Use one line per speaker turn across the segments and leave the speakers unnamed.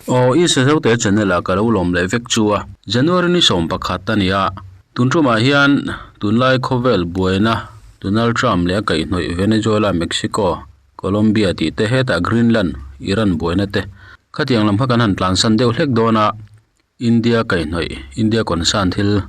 Aw i Sazote channel ah ka lo lawm leh vek chu a. January ni 11 a ni a, tun tumah hian tunlai khawvel buaina Donald Trump leh a kaihhnawih Venezuela, Mexico, Colombia tih te hetah Greenland, Iran buaina te khatiang lam kha kan han tlansan deuh hlek dawn a. India kaihhnawih, India concern thil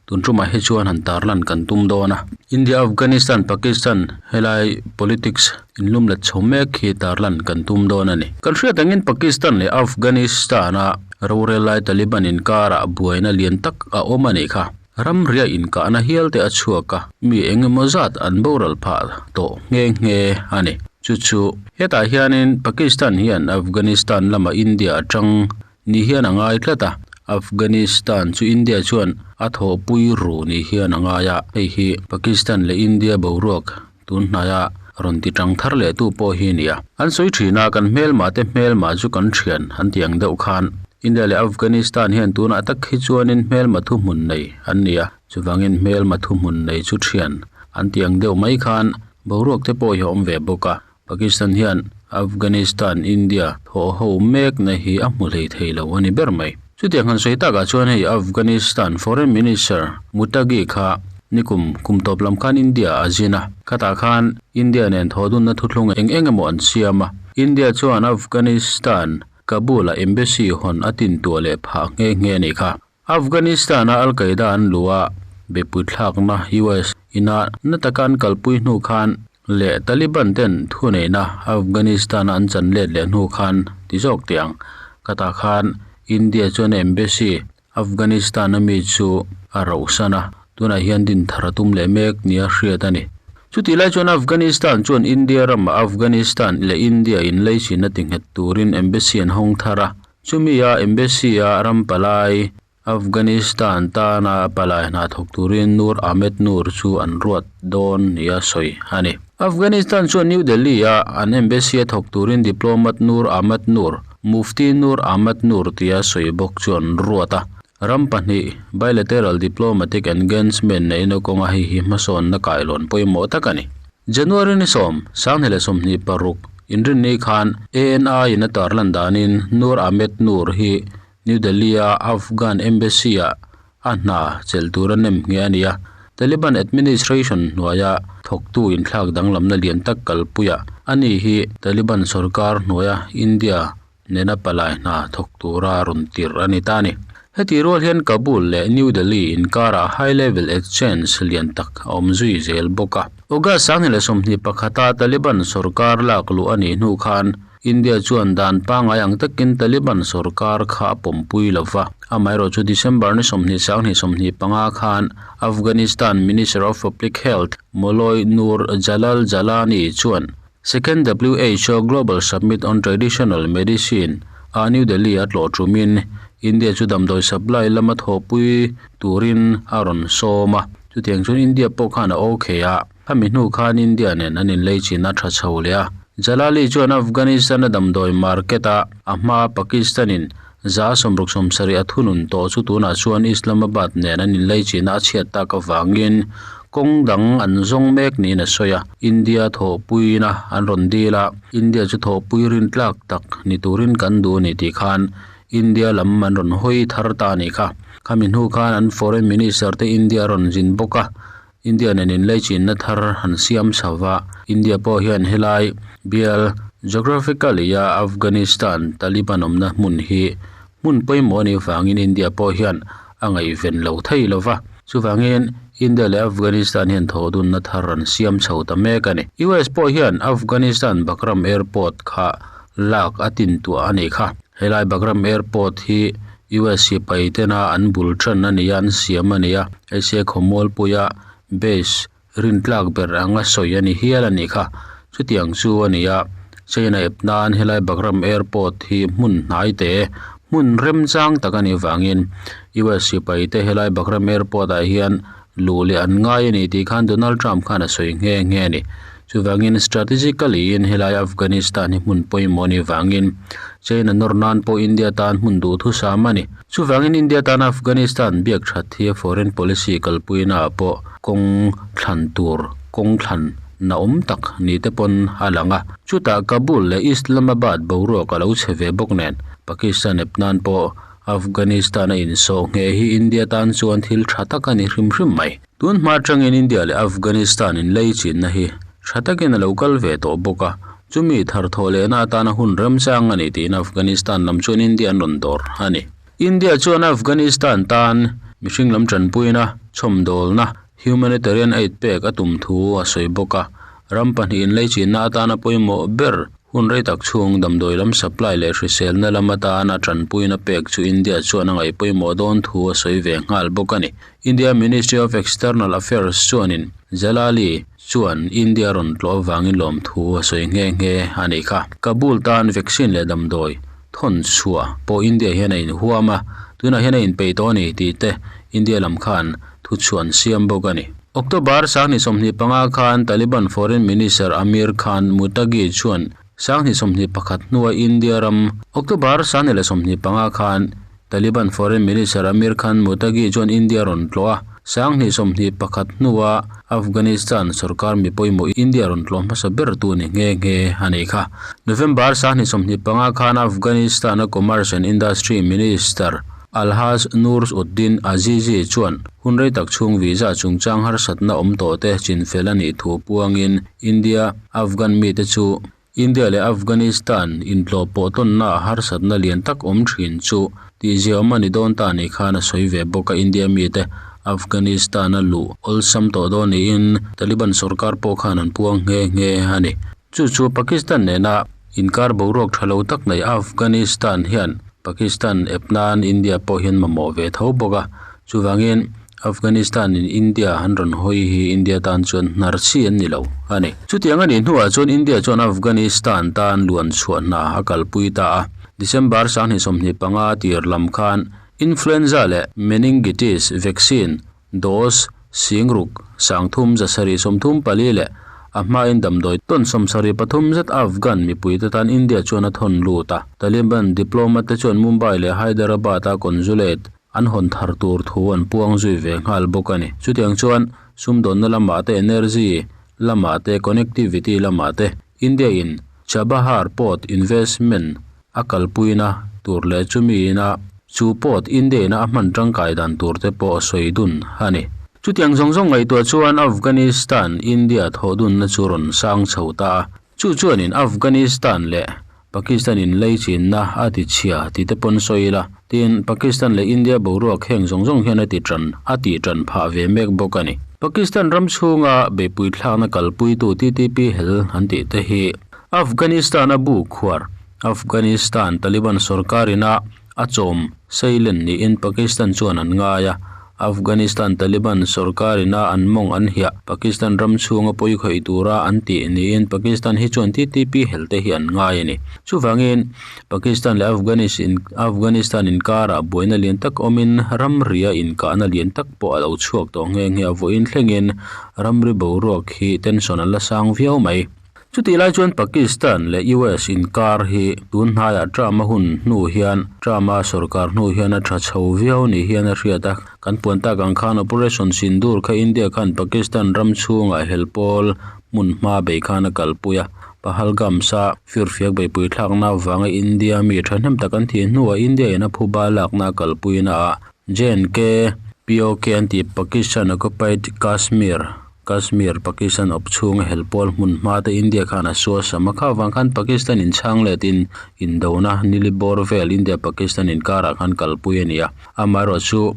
tun tumah hi chuan han tarlan kan tum dawn a. India, Afghanistan, Pakistan helai politics inlum let chho mek hi tarlan kan tum dawn a ni. Kan hriat angin Pakistan leh Afghanistan a rorel lai Taliban inkarah buaina lian tak a awm a nih kha. Ramria inkahna hial te a chhuak a, mi eng emaw zat an boral phah tawh nghe nghe a ni. Chu chu hetah hianin Pakistan hian Afghanistan lama India atang Ni hian a ngai tlat a, Afghanistan chu India chuan a thawhpui ru ni hian a ngai a, hei hi Pakistan leh India boruak tun hnaia rawn ti tang thar leh tu pawh hi a ni a. An sawi thin a, kan hmelmah te hmelmah chu kan thian an ti ang deuh khan India leh Afghanistan hian tunah tak hi chuanin hmelma thuhmun nei an ni a, chuvangin hmelma thuhmun nei chu thian an ti ang deuh mai khan boruak te pawh hi a awm ve bawk a. Pakistan hian Afghanistan, India thawh ho mekna hi a hmu hlei thei lo a ni ber mai. Chutiang han sawi takah chuan hei Afghanistan Foreign Minister Muttaqi kha nikum kum tawp lam khan India a zin a, khatah khan India nen thawh dunna thuthlung eng eng emaw an siam a. India chuan Afghanistan Kabul-a embassy hawn a tintuah leh phah nghe nghe a nih kha. Afghanistan-a Al-Qaeda an luh a, bepui thlakna US ina na taka an kalpui hnu khan leh Taliban ten thuneihna Afghanistan-a an chan let leh hnu khan ti zawk teh ang. Khatah khan India chuan a embassy Afghanistan-a mi chu a rauhsan a, tunah hian din thar a tum leh mek nia hriat a ni. Chutih lai chuan Afghanistan chuan India ramah Afghanistan leh India inleichhin a ti nghet turin embassy an hawng thar a. Chumi a Embassy a ram palai Afghanistan tana palai hna thawk turin Noor Ahmed Noor chu an ruat dawn nia sawi a ni. Afghanistan chuan New Delhi a an Embassy a thawk turin diplomat Noor Ahmad Noor, Mufti Noor Ahmad Noor tia sawi bawk chu an ruat a. Ram pahnih bilateral diplomatic engagement neihna kawnga hei hi hmasawnna kailawn pawimawh tak a ni. January ni sawm, Sanghni leh 26, inrinni khan ANI in a tarlan danin Noor Ahmed Noor hi New Delhi-a Afghan Embassy-ah a hna chelh tur a nem nghe a ni a. Taliban administration hnuaia thawktu inthlak danglamna lian tak kalpuiah a ni hi Taliban sorkar hnuaia India nena palai hna thawk tura rawn tirh a ni ta a ni. Heti rual hian Kabul leh New Delhi inkarah high level exchange lian tak a awm zui zel bawk a. August 2021-a Taliban sorkar lak luh a nih hnu khan India chuan dan pangngai ang takin Taliban sorkar kha a pawmpui lo va. Amaherawhchu December ni 20 2025 khan Afghanistan Minister of Public Health Mawlawi Nur Jalal Jalani chuan Second WHO Global Summit on Traditional Medicine ah New Delhi a tlawh tumin India chu damdawi supply lama thawhpui turin a rawn sawm a. Chutiang chuan India pawh khan a okay a, khami hnu khan India nen an inlei chin a tha chho leh a. Jalali chuan Afghanistan a damdawi market a a hma Pakistan in 167 a thunun tawh chu tunah chuan Islamabad nen an inlei chin a chhiat tak avangin kawng dang an zawng mek niin a sawi a. India thawhpuina an rawn dil a, India chu thawhpui rintlak tak ni turin kan duh a ni tih khan India lam an rawn hawi thar ta a nih kha. Khami hnu khan an Foreign Minister te India a rawn zin bawk a, India nen inleichinna thar an siam chho va, India pawh hian helai bial geographically a Afghanistan Taliban awmna hmun hi hmun pawimawh a nih vangin India pawh hian a ngaihven lo thei lo va. Chuvangin India leh Afghanistan hian thawhdunna thar an siam chho ta mek a ni. US pawh hian Afghanistan Bagram Airport kha lak a tintuah a nih kha. Helai Bagram Airport hi US sipai tena an bul tan a ni a, an siam a ni a, Asia khawmualpuia base rintlak ber anga sawi a ni hial a nih kha. Chutiang chu a ni a, China ep nan helai Bagram Airport hi hmun hnai te, hmun remchang tak a nih vangin US sipai te helai Bagram Airport ah hian luh leh an ngai a ni tih khan Donald Trump khan a sawi nghe nghe a ni. Chuvangin strategically in helai Afghanistan hi hmun pawimawh a nih vangin China nawr nan pawh India tan hmun duh thusam a ni. Chuvangin India tan Afghanistan biak that hi a foreign policy kalpuina ah pawh kawng thlan tur kawng thlan na awm tak ni te pawn a lang a. Chutah Kabul leh Islamabad boruak a lo chhe ve bawk nen. Pakistan ep nan pawh Afghanistan a insawh ngheh hi India tan chuan thil tha tak a ni hrim hrim mai. Tun hma atangin India leh Afghanistan inlei chinna hi tha takin a lo kal ve tawh bawk a, chumi tharthawh lehna atana hun remchang a ni tiin Afghanistan lam chuan India an rawn dawr a ni. India chuan Afghanistan tan mihring lam tanpuina, chhawmdawlna, humanitarian aid pek a tum thu a sawi bawk a, ram pahnih inlei chinna atana pawimawh ber Hun rei tak chhung damdawi lam supply leh hriselna lam atana tanpuina pek chu India chuan a ngaih pawimawh dawn thu a sawi ve nghal bawk a ni. India Ministry of External Affairs chuanin Jalali chuan India rawn tlawh avangin lawmthu a sawi nghe nghe a nih kha. Kabul tan vaccine leh damdawi thawn chhuah pawh India hian a inhuam a, tunah hian a inpeih tawh a ni tih te India lam khan thuchhuah an siam bawk a ni. October 2025 khan Taliban Foreign Minister Amir Khan Muttaqi chuan 2021 hnua India ram October 2025 khan Taliban Foreign Minister Amir Khan Muttaqi chuan India rawn tlawh a, 2021 hnua Afghanistan sorkar mi pawimawh India rawn tlawh hmasa ber tu ni nghe nghe a nih kha. November 2025 khan Afghanistan-a Commerce and Industry Minister Alhaj Noor Uddin Azizi chuan hun rei tak chhung visa chungchang harsatna awm tawh te chinfel a nih thu puangin India, Afghan mite chu India leh Afghanistan intlawh pawh tawnna ah harsatna lian tak awm thin chu tihzia awm a ni dawn ta nih khan a sawi ve bawk a, India mite Afghanistan a luh awlsam tawh dawn niin Taliban sorkar pawh khan an puang nghe nghe a ni. Chu chu Pakistan nena inkar boruak tha lo tak nei Afghanistan hian Pakistan ep nan India pawh hian mamawh ve tho bawk a, chuvangin Afghanistan in India an rawn hawi hi India tan chuan hnar chi an ni lo a ni. Chutiang a nih hnuah chuan India chuan Afghanistan tan luan chhuah hna a kalpui ta a, December 2025 tir lam khan Influenza leh Meningitis vaccine Dose, Singruk, 30 734 leh a hmain damdawi tawn 73 zet Afghan mipuite tan India chuan a thawn lut a. Taliban diplomat te chuan Mumbai leh Hyderabad-a consulate an hawn thar tur thu an puang zui ve nghal bawk a ni. Chutiang chuan sumdawnna lamah te, energy lamah te, connectivity lamah te India-in Chabahar Port investment a kalpuina tur leh chumi ina chu pawt India-ina a hman tangkai dan tur te pawh a sawi dun a ni. Chutiang zawng zawng ngaihtuah chuan Afghanistan India thawh dunna chu rawn sang chho ta a, chu chuanin Afghanistan leh Pakistan inlei chinna a ti chhia tih te pawn sawi ila, tin Pakistan leh India boruak heng zawng zawng hian a ti tan a tih tan phah ve mek bawk a ni. Pakistan ram chhunga beihpui thlakna kalpuitu TTP hel an tih te hi Afghanistan-a bu khuar Afghanistan Taliban sorkarina a chawm seilen niin Pakistan chuan an ngai a, Afghanistan Taliban sorkarina an mawng an hiah Pakistan ram chhunga pawi khawih tura an tih niin Pakistan hi chuan TTP helte hi an ngai a ni. Chuvangin, Pakistan leh Afghanistan inkarah buaina lian tak awmin ramria inkahna lian tak pawh a lo chhuak tawh nghe nghe a, vawiin thlengin ramri boruak hi tension a la sang viau mai. Chutih lai chuan Pakistan leh US inkar hi tun hnaiah Trump-a hun hnu hian Trump-a sorkar hnu hian a tha chho viau ni hian a hriat a. Kan puan tak ang khan Operation Sindoor kha India khan Pakistan ram chhungah hel pawl hmun hma bei khan a kalpui a. Pahalgam-sa firfiak beihpui thlakna avanga India mi thahnem tak an thih hnuah India-in a phuba lakna a kalpuina ah J&K, POK an tih Pakistan Occupied Kashmir Kashmir, Pakistan awp chhunga hel pawl hmun hma te India khan a sual sam a, kha vang khan Pakistan in chhang let in indona nili bawr vel India Pakistan inkarah khan kalpui a ni a, amaherawh chu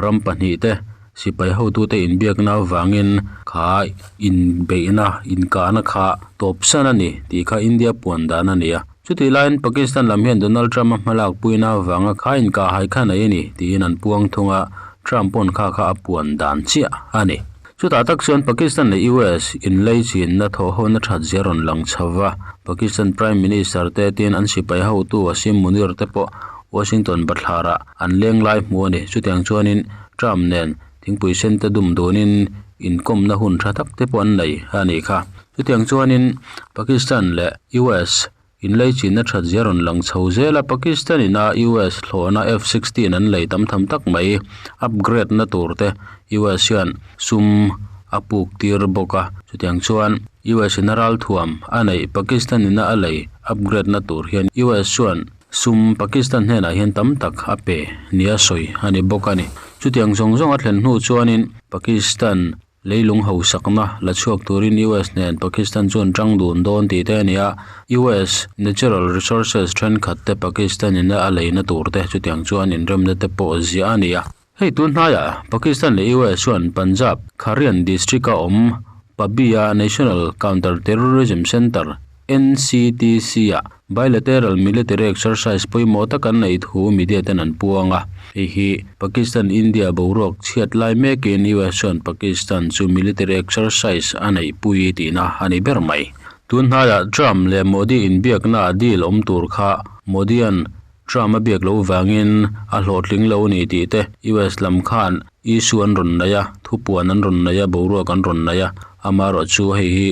ram pahnih te sipai hotute inbiakna avangin kha inbeihna inkahna kha tawp san a ni tih kha India puan dan a ni a, chutih laiin Pakistan lam hian Donald Trump a hmalak puina avanga kha inkahhai kha nei a ni tiin an puang thung a, Trump pawn kha kha a puan dan chiah a ni. Chutah tak chuan Pakistan leh US inlei chinna thawhhawna that zia rawn lang chho va, Pakistan Prime Minister te tin an sipai hotu Asim Munir te pawh Washington bathlarah an leng lai hmu a ni. Chutiang chuanin Trump nen thingpui sen te dum dunin inkawmna hun tha tak te pawh an nei a nih kha. Chutiang chuanin Pakistan leh US Inlei chinna that zia rawn lang chho zel a, Pakistan in a US thlawhna F 16 an lei tam tham tak mai, upgrade na tur te US hian sum a puk tir bawk a, chutiang chuan US in a ralthuam a neih Pakistan in a a lei upgrade na tur hian US chuan. Sum Pakistan hnenah hian tam tak a pe nia sawi a ni bawk a ni. Chutiang zawng zawng a thlen hnu chuanin Pakistan leilung hausakna la chhuak turin US nen Pakistan chuan tang dun dawn tih te a ni a, US natural resources thenkhat te Pakistan in a leina tur te chutiang chuan inremna te pawh ziah a ni a. Hei tun hnaiah Pakistan leh US chuan Punjab, Kharian district-a awm Pabia National Counter Terrorism Centre, NCTC, ah bilateral military exercise pawimawh tak an neih thu media ten an puang a. Hei hi Pakistan-India boruak chhiat lai mekin US chuan Pakistan chu military exercise a neihpui tihna a ni ber mai. Tun hnaiah Trump leh Modi inbiakna deal awm tur kha Modi-a'n Trump a biak loh vangin a hlawhtling lo ni tih te US lam khan issue an rawn nei a, thupuan an rawn nei a, boruak an rawn nei a, amaherawh chu hei hi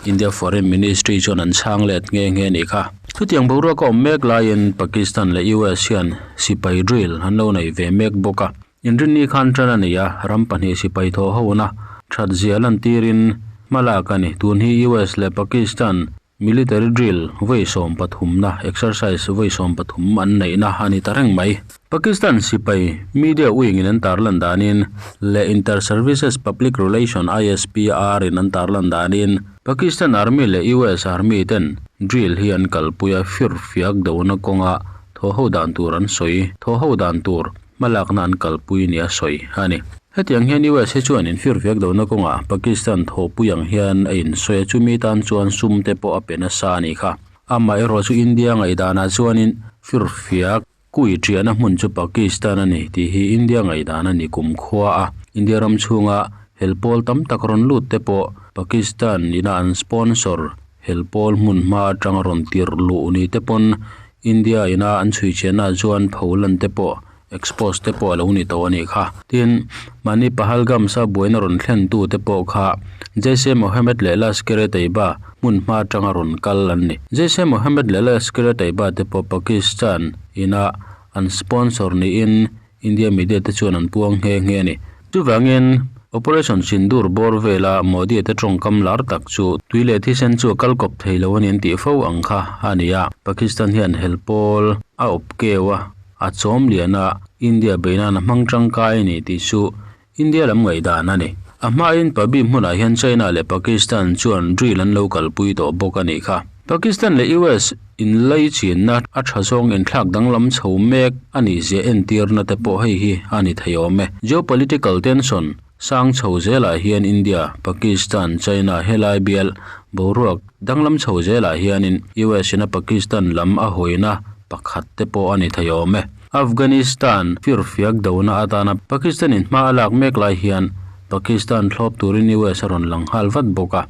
India Foreign Ministry chuan an chhang let nghe nghe a nih kha. Chutiang boruak a awm mek laiin Pakistan leh US hian sipai drill an lo nei ve mek bawk a. Inrinni khan tan a ni a, ram pahnih sipai thawh hona that zia lantirin hmalak a ni. Tun hi US leh Pakistan Military drill vawi 13na, exercise vawi 13 an neihna a ni ta reng mai. Pakistan sipai media wing in an tarlan danin leh Inter-Services Public Relation, ISPR, in an tarlan danin Pakistan Army leh US Army ten drill hi an kalpui a, firfiak dohna kawnga thawhho dan tur an sawi, thawhho dan tur. Hmalakna an kalpui nia sawi a ni. Hetiang hian US hi chuan infirfiak lohna kawngah Pakistan thawhpui ang hian a insawi a, chumi tan chuan sum te pawh a pe nasa a nih kha. Amaherawh chu India ngaihdanah chuanin firfiak kui ṭiahna hmun chu Pakistan a ni tih hi India ngaihdan a ni kumkhua a. India ram chhunga hel pawl tam tak rawn lut te pawh Pakistan ina an sponsor hel pawl hmun hma atanga rawn tirh luh ni te pawn India ina an chhui chianna chuan pholan te pawh expose te pawh a lo ni tawh a nih kha. Tin, mahni Pahalgam sa buaina rawn thlen tu te pawh kha Jaish-e-Mohammed leh Lashkar-e-Taiba hmun hma atanga rawn kal an ni. Jaish-e-Mohammed leh Lashkar-e-Taiba te pawh Pakistan ina an sponsor niin India media te chuan an puang nghe nghe a ni. Chuvangin, Operation Sindoor bawr vela Modi te tawngkam lar tak chu tui leh thisen chu a kal kawp thei lo a ni an tih fo ang kha a ni a. Pakistan hian hel pawl a awp keu a, a chawm lian a, India bei nan a hmang tangkai a ni tih chu India lam ngaihdan a ni. A hmain Pabi hmunah hian China leh Pakistan chuan drill an lo kalpui tawh bawk a nih kha. Pakistan leh US inlaichinna a tha zawng inthlak danglam chho mek a nih zia entirna te pawh hei hi a ni thei awm e. Geopolitical tension sang chho zelah hian India, Pakistan, China helai bial boruak danglam chho zelah hianin US in a Pakistan lam a hawina pakhat te pawh a ni thei awm e. Afghanistan firfiak dona atana Pakistan in hma a lak mek lai hian Pakistan thlawp turin US a rawn lang nghal vat bawk a.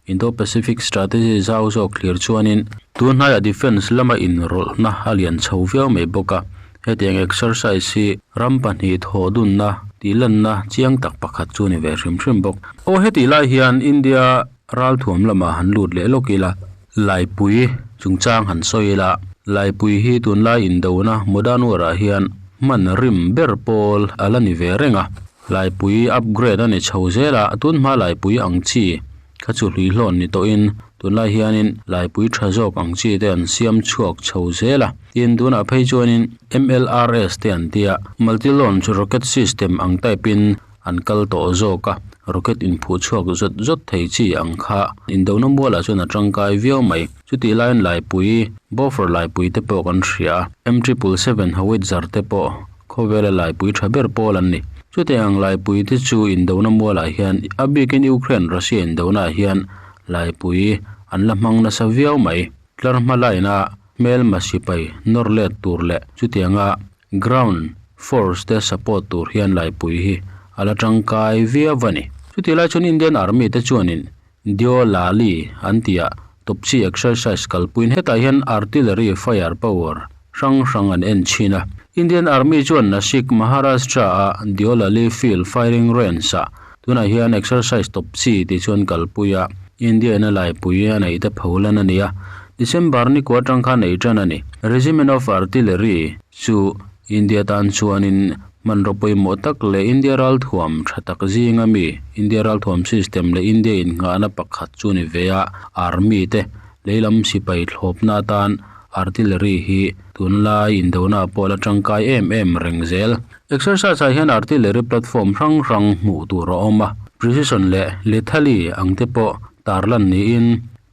Indo-Pacific strategy zau zawk thlir chuanin tun hnaiah defence lama inrawlhna a lian chho viau mai bawk a, hetiang exercise hi ram pahnih thawh dunna tihlanna chiang tak pakhat chu a ni ve hrim hrim bawk. Aw hetih lai hian India ralthuam lamah han lut leh lawk ila, Laipui chungchang han sawi ila, Laipui hi tunlai indona modern war ah hian hman rim ber pawl a la ni ve reng a, Laipui upgrade a ni chho zel a, tun hma Laipui ang chi kha chu hlui hlawn ni tawhin tunlai hianin Laipui tha zawk ang chi te an siam chhuak chho zel a. Tin, tunah phei chuanin MLRS te an tia, Multi Launch Rocket System ang type in an kal tawh zawk a, rocket inphuh chhuak zawt zawt thei chi ang kha indona mualah chuan a tangkai viau mai. Chutih laiin Laipui, Bofors Laipui te pawh kan hria a, M triple seven Howitzer te pawh Khawvela laipui tha ber pawl an ni. Chutiang ang laipui te chu indona mualah hian, a bikin Ukraine Russia indonaah hian laipui an la hmang nasa viau mai. Tlar hma laina hmelma sipai nawr let tur leh chutianga ground force te support tur hian laipui hi a la tangkai viau a ni. Chutih lai chuan Indian Army te chuanin Deolali an ti a, tawpchi exercise kalpuiin hetah hian artillery fire power hrang hrang an en thin a. Indian Army chuan Nashik, Maharashtra-a Deolali Field Firing Range-ah tunah hian exercise tawpchi tih chu an kalpui a, India-in a laipui a neih te pholan a ni a, December ni kua atang khan ei tan a ni. Regiment of Artillery chu India tan chuanin hmanraw pawimawh tak leh India ralthuam tha tak zinga mi, India ralthuam system leh India innghahna pakhat chu ni ve a, Army te leilam sipai thlawpna atan Artillery hi tunlai indona ah pawh a la tangkai em em reng zel. Exercise ah hian artillery platform hrang hrang hmuh tur a awm a, precision leh lethality ang te pawh tarlan niin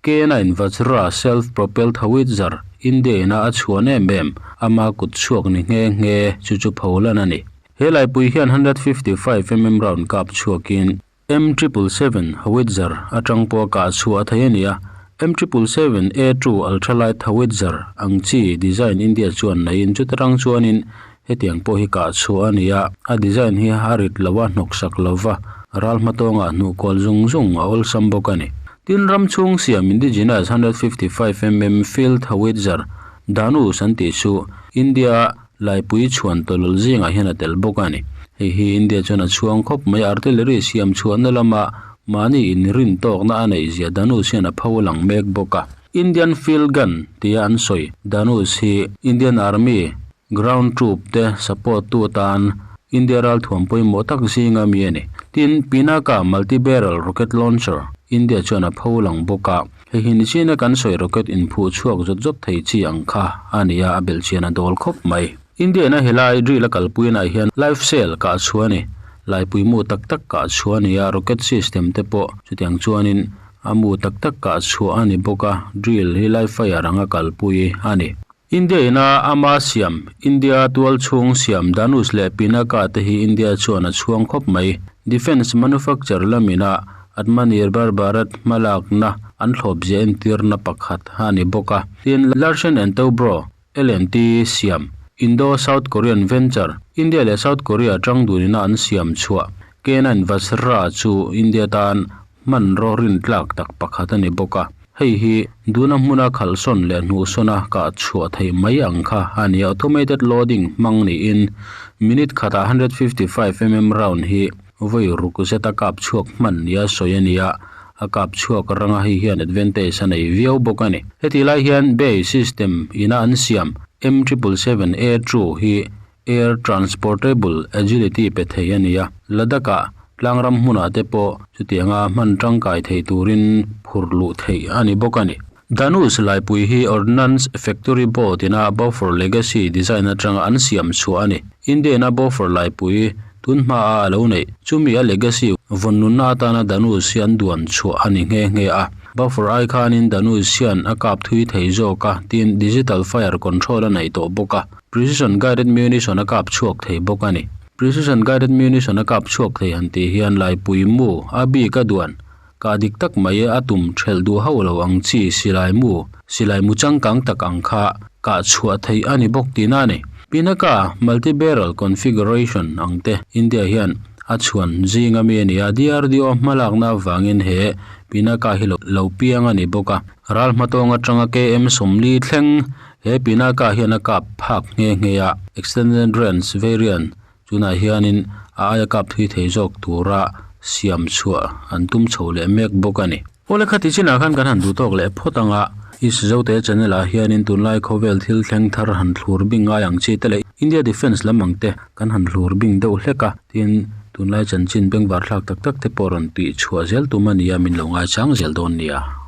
K9 Vajra self propelled howitzer India ina a chhuan em em ama kut chhuak ni nghe nghe chu chu pholan a ni. He laipui hian 155 mm round kap chhuakin M triple seven howitzer atang pawh a kah chhuah thei a ni a, M triple seven A two ultralight howitzer ang chi design India chuan neiin chuta tang chuanin hetiang pawh hi kah chhuah a ni a, a design hi a rit lo a, hnawksak lo va, ral hmatawngah hnuh kual zung zung a awlsam bawk a ni. Tin, ram chhung siam indigenous 155 mm field howitzer Dhanush an tih chu India Laipui chhuan tawlawlh zingah hian a tel bawk a ni. Hei hi India chuan a chhuang khawp mai. Artillery siam chhuahna lama mahni inrin tawkna a neih zia Dhanush hian a pho lang mek bawk a. Indian Field Gun tia an sawi Dhanush hi Indian Army ground troop te support tu atan India ralthuam pawimawh tak zinga mi a ni. Tin, Pinaka multi-barrel rocket launcher India chuan a pho lang bawk a. Hei hi nichina kan sawi rocket inphuh chhuak zawt zawt thei chi ang kha a ni a, a belhchian a dawl khawp mai. India-na helai drill a kalpuinaah hian live cell kah chhuah a ni. Laipui mu tak tak kah chhuah a ni a, rocket system te pawh chutiang chuanin a mu tak tak kah chhuah a ni bawk a, drill hi live fire anga kalpui a ni. India ina ama siam, India tual chhung siam Dhanush leh Pinaka te hi India chuan a chhuang khawp mai. Defence manufacture lamina Atmanirbhar Bharat hmalakna an thlawpzia entirna pakhat a ni bawk a. Tin, Larsen and Toubro, L&T, siam, Indo-South Korean Venture, India leh South Korea tang dunina an siam chhuah, K9 Vajra chu India tan hmanraw rintlak tak pakhat a ni bawk a. Hei hi duna hmuna khalhsawn leh hnuhsawna kah chhuah theih mai ang kha a ni a, automated loading hmang niin minute khatah 155 mm round hi vawi ruk zeta kap chhuak hman nia sawi a ni a, a kap chhuak ranga hei hian advantage a nei viau bawk a ni. Hetih lai hian bay system ina an siam M triple seven A two hi Air Transportable Agility pe thei a ni a, Ladakh-ah tlangram hmunah te pawh chutianga hman tangkai thei turin phur luh theih a ni bawk a ni. Dhanush laipui hi Ordnance Factory Board ina Bofors Legacy design atanga an siam chhuah a ni. India-na Bofors laipui tun hmaa a lo neih chumi a legacy vawn nunna atana Dhanush hi an duan chhuah a ni nghe nghe a. Buffer ai khanin Dhanush hian a kap thui thei zawk a, tin digital fire control a neih tawh bawk a. Precision Guided Munition a kap chhuak thei bawk a ni. Precision Guided Munition a kap chhuak thei han tih hian laipui mu a bik a duan kah dik tak mai a tum thelh duh hauh lo ang chi silai mu, silai mu changkang tak ang kha kah chhuah theih a ni bawk tihna a ni. Pinaka Multi-Barrel Configuration ang te India hian a chhuan zing ami a ni a, DRDO hmalakna avangin he Pinaka hi lo piang a ni bawk a. Ral hmatawng atanga KM 40 thleng He Pinaka hian a kap phak nghe nghe a, Extended Range Variant tunah hianin a aia kap thui thei zawk tura siam chhuah an tum chho leh mek bawk a ni. Awle khati chinah khan kan han duh tawk leh phawt ang a, East Zote channel ah hianin tunlai khawvel thil thleng thar han thlur bing ngai ang chi te leh India Defence lam ang te kan han thlur bing deuh hlek a, tin tunlai chanchin bengvar thlak tak tak te pawh rawn tih chhuah zel tum a nia min lo ngaichang zel dawn nia.